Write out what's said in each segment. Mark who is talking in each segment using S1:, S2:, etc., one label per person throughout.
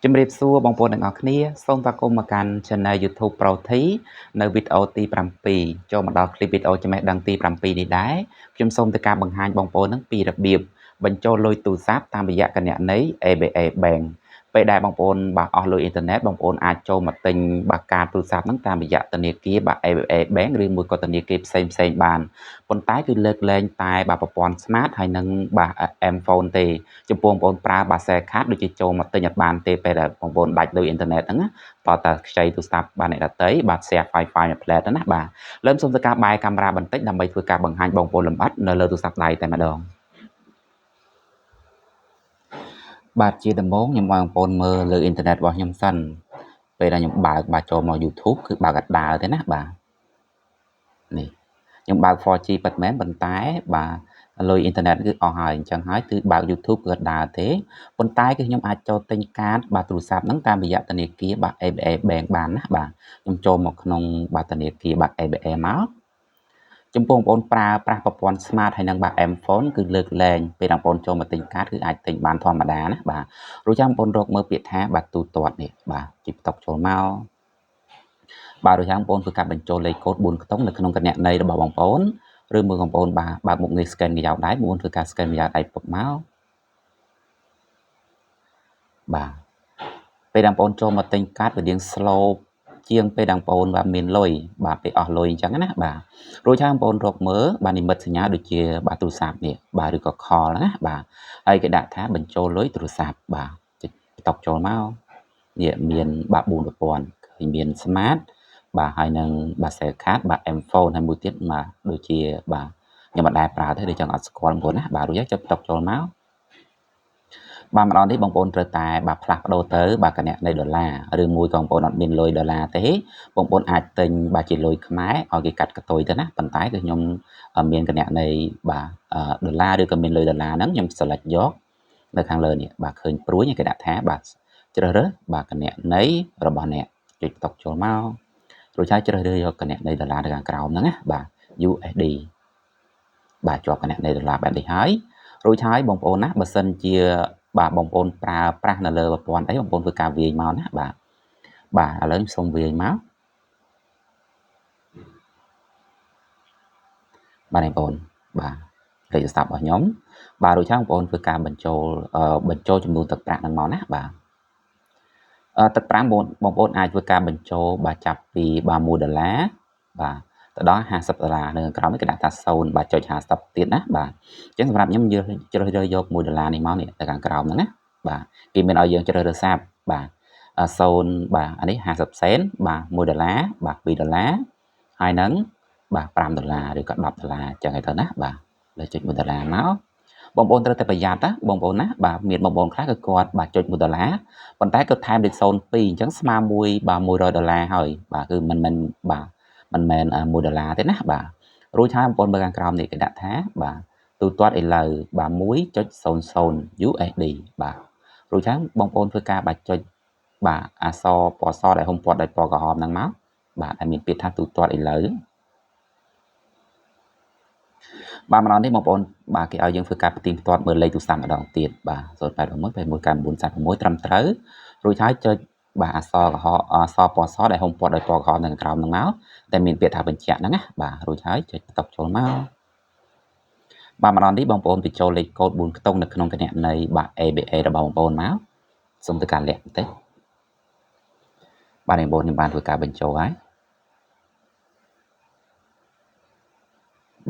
S1: ជំរាបសួរបងប្អូនទាំងអស់គ្នាសូមស្វាគមន៍មកកាន់ Channel YouTube Pro T នៅវីដេអូទី7ចូលមកដល់คลิปវីដេអូចំណេះដឹងទី7នេះដែរខ្ញុំសូមធ្វើការបង្ហាញបងប្អូននឹងពីរបៀបបញ្ចូលលុយទូរស័ព្ទតាមរយៈគណនី ABA Bank ពេលដែលបងប្អូនបាទអស់លុយអ៊ីនធឺណិតបងប្អូនអាចចូលមកទិញបាទកាតទូរស័ព្ទហ្នឹងតាមរយៈធនាគារបាទ ABA Bank ឬមួយក៏ធនាគារផ្សេងផ្សេងបានប៉ុន្តែគឺលើកលែងតែបាទប្រព័ន្ធ Smart ហើយនិងបាទ M Phone ទេចំពោះបងប្អូនប្រើបាទ Cell Card ដូចជាចូលមកទិញអត់បានទេពេលដែលបងប្អូនដាច់លុយអ៊ីនធឺណិតហ្នឹងតើតើខ្ចីទូរស័ព្ទបាទអ្នកដទៃបាទ share Wi-Fi មួយផ្លែតណាបាទលើមសូមធ្វើការបែរកាមេរ៉ាបន្តិចដើម្បីធ្វើការបង្ហាញបងប្អូនលម្អិតនៅលើទូរស័ព្ទដៃតែម្ដងបាទជាដំបូងខ្ញុំឲ្យបងប្អូនមើលលើអ៊ីនធឺណិតរបស់ខ្ញុំសិនពេលដែលខ្ញុំបើកបាទចូលមក YouTube គឺបើកអត់ដើរទេណាបាទនេះខ្ញុំបើក 4G ពិតមែនប៉ុន្តែបាទលុយអ៊ីនធឺណិតគឺអស់ហើយអញ្ចឹងហើយគឺបើក YouTube គឺអត់ដើរទេប៉ុន្តែគឺខ្ញុំអាចចូលទិញកាតបាទទូរស័ព្ទហ្នឹងតាមរយៈធនាគារបាទ ABA Bank បានណាបាទខ្ញុំចូលមកក្នុងបាទធនាគារបាទ ABA មកចំពោះបងប្អូនប្រើប្រាស់ប្រព័ន្ធ Smart ហើយនិងបាទ M Phone គឺលើកលែងពេលបងប្អូនចូលមកទិញកាតគឺអាចទិញបានធម្មតាណាបាទរួចចាំបងប្អូនរកមើលពាក្យថាបាទទូទាត់នេះបាទជីបតុកចូលមកបាទរួចចាំបងប្អូនធ្វើការបញ្ចូលលេខកូដ4ខ្ទង់នៅក្នុងគណនីរបស់បងប្អូនឬមួយបងប្អូនបាទបើកមុខងារ scan ក្រយ៉ៅដៃបងប្អូនធ្វើការ scan ក្រយ៉ៅដៃពុកមកបាទពេលបងប្អូនចូលមកទិញកាតវារៀង slow ជាងពេលបងប្អូនបាទមានលុយបាទពេលអស់លុយអញ្ចឹងណាបាទរួចហើយបងប្អូនរកមើលបាទនិមិត្តសញ្ញាដូចជាបាទទូរស័ព្ទនេះបាទឬក៏ call ណាបាទហើយគេដាក់ថាបញ្ចូលលុយទូរស័ព្ទបាទចុចបន្តុកចូលមកនេះមានបាទ4ប្រព័ន្ធឃើញមាន Smart បាទហើយនឹងបាទ Cell Card បាទ M Phone ហើយមួយទៀតបាទដូចជាបាទខ្ញុំមិនដែលប្រើទេដូចចឹងអត់ស្គាល់បងប្អូនណាបាទរួចហើយចុចបន្តុកចូលមកបាទម្ដងនេះបងប្អូនត្រូវតែបាទផ្លាស់ប្ដូរទៅបាទគណនីដុល្លារឬមួយក៏បងប្អូនអត់មានលុយដុល្លារទេបងប្អូនអាចទិញបាទជាលុយខ្មែរឲ្យគេកាត់កតុយទៅណាប៉ុន្តែគឺខ្ញុំមានគណនីបាទដុល្លារឬក៏មានលុយដុល្លារហ្នឹងខ្ញុំ select យកនៅខាងលើនេះបាទឃើញព្រួយគេដាក់ថាបាទជ្រើសរើសបាទគណនីរបស់អ្នកចុចតុកចូលមករួចហើយជ្រើសរើសយកគណនីដុល្លារនៅខាងក្រោមហ្នឹងណាបាទ USD បាទជាប់គណនីដុល្លារបែបនេះហើយរួចហើយបងប្អូនណាបើសិនជាបាទបងប្អូនប្រើប្រាស់នៅលើប្រព័ន្ធអីបងប្អូនធ្វើការវាយមកណាបាទបាទឥឡូវខ្ញុំសូមវាយមកបាទបងប្អូនបាទលេខទូរស័ព្ទរបស់ខ្ញុំបាទរួចហើយបងប្អូនធ្វើការបញ្ចូលចំនួនទឹកប្រាក់ហ្នឹងមកណាបាទទឹកប្រាក់បងប្អូនអាចធ្វើការបញ្ចូលបាទចាប់ពីបាទ1ដុល្លារបាទទៅដល់50ដុល្លារនៅក្រោមនេះគេដាក់ថា0បាទចុច50ទៀតណាបាទអញ្ចឹងសម្រាប់ខ្ញុំយើងជ្រើសរើសយក1ដុល្លារនេះមកនេះទៅខាងក្រោមហ្នឹងណាបាទគេមានឲ្យយើងជ្រើសរើសសាប់បាទ0បាទអានេះ50សេនបាទ1ដុល្លារបាទ2ដុល្លារហើយនឹងបាទ5ដុល្លារឬក៏10ដុល្លារអញ្ចឹងឯទៅណាបាទលើចុច1ដុល្លារមកបងប្អូនត្រូវតែប្រយ័ត្នណាបងប្អូនណាបាទមានបងប្អូនខ្លះគឺគាត់បាទចុច1ដុល្លារប៉ុន្តែគាត់ថែមលេខ02អញ្ចឹងស្មើ1បាទ100ដុល្លារហើយបាទគឺមិនមែនបាទមិនមែន1ដុល្លារទេណាបាទរួចហើយបងប្អូនមើលខាងក្រោមនេះគេដាក់ថាបាទទូទាត់ឥឡូវបាទ 1.00 USD បាទរួចហើយបងប្អូនធ្វើការបាទចុចបាទអក្សរពណ៌សដែលហ៊ុំព័ទ្ធដោយពណ៌ក្រហមហ្នឹងមកបាទដែលមានពាក្យថាទូទាត់ឥឡូវបាទម្ដងនេះបងប្អូនបាទគេឲ្យយើងធ្វើការផ្ទៀងផ្ទាត់មើលលេខទូរស័ព្ទម្ដងទៀតបាទ081 81 99 46ត្រឹមត្រូវរួចហើយចុចបាទអក្សរក្រហមអក្សរពណ៌សដែលហ៊ុំព័ទ្ធដោយពណ៌ក្រហមនៅក្រោមហ្នឹងមកតែមានពាក្យថាបញ្ជាក់ហ្នឹងណាបាទរួចហើយចុចបន្តុកចូលមកបាទម្ដងនេះបងប្អូនបញ្ចូលលេខកូដ4ខ្ទង់នៅក្នុងគណនីបាទ ABA របស់បងប្អូនមកសូមធ្វើការលាក់បន្តិចបាទបងប្អូនខ្ញុំបានធ្វើការបញ្ចូលហើយ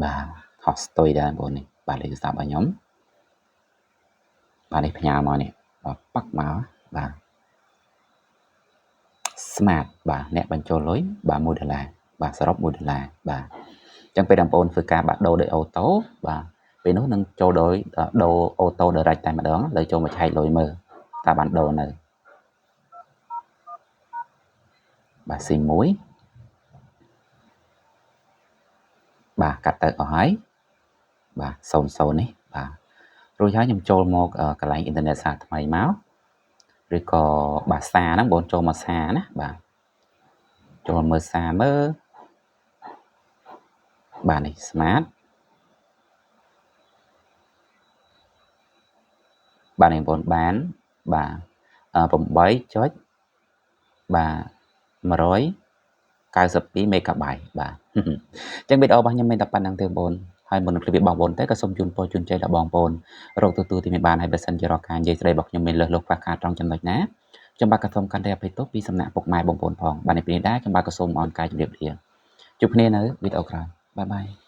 S1: បាទហោះស្ទុយដែរបងប្អូននេះបាទលេខទូរស័ព្ទរបស់ខ្ញុំបាទនេះផ្ញើមកនេះបាទប៉ាក់មកបាទ Smart បាទអ្នកបញ្ចូលលុយបាទ1ដុល្លារបាទសរុប1ដុល្លារបាទអញ្ចឹងពេលបងប្អូនធ្វើការបាទដូរដោយ auto បាទពេលនោះនឹងចូលដោយដូរ auto direct តែម្ដងលើចូលមកឆែកលុយមើលតើបានដូរនៅបាទស៊ីមួយបាទកាត់ទៅអស់ហើយបាទ00នេះបាទរួចហើយខ្ញុំចូលមកកន្លែងអ៊ីនធឺណិតសារថ្មីមកឬក៏បាទសារហ្នឹងបងចូលមកសារណាបាទចូលមើលសារមើលបាទនេះ Smart បាទនេះបងប្អូនបានបាទ 8ចុចបាទ192 មេហ្គាបៃ បាទអញ្ចឹងវីដេអូរបស់ខ្ញុំមានតែប៉ុណ្្នឹងទេបងប្អូនហើយមុននឹងឃ្លីបបងប្អូនទេក៏សូមជូនពរជូនជ័យដល់បងប្អូនរកទទួលទីមានបានហើយបើសិនជារកការនិយាយស្ដីរបស់ខ្ញុំមានលើសលុះខ្វះខាតត្រង់ចំណុចណាខ្ញុំបាទក៏សូមកាន់តែអភ័យទោសពីសំណាក់ពុកម៉ែបងប្អូនផងបាទនៅពេលនេះដែរខ្ញុំបាទក៏សូមអរការជម្រាបលាជួបគ្នានៅវីដេអូក្រោយបាយបាយ។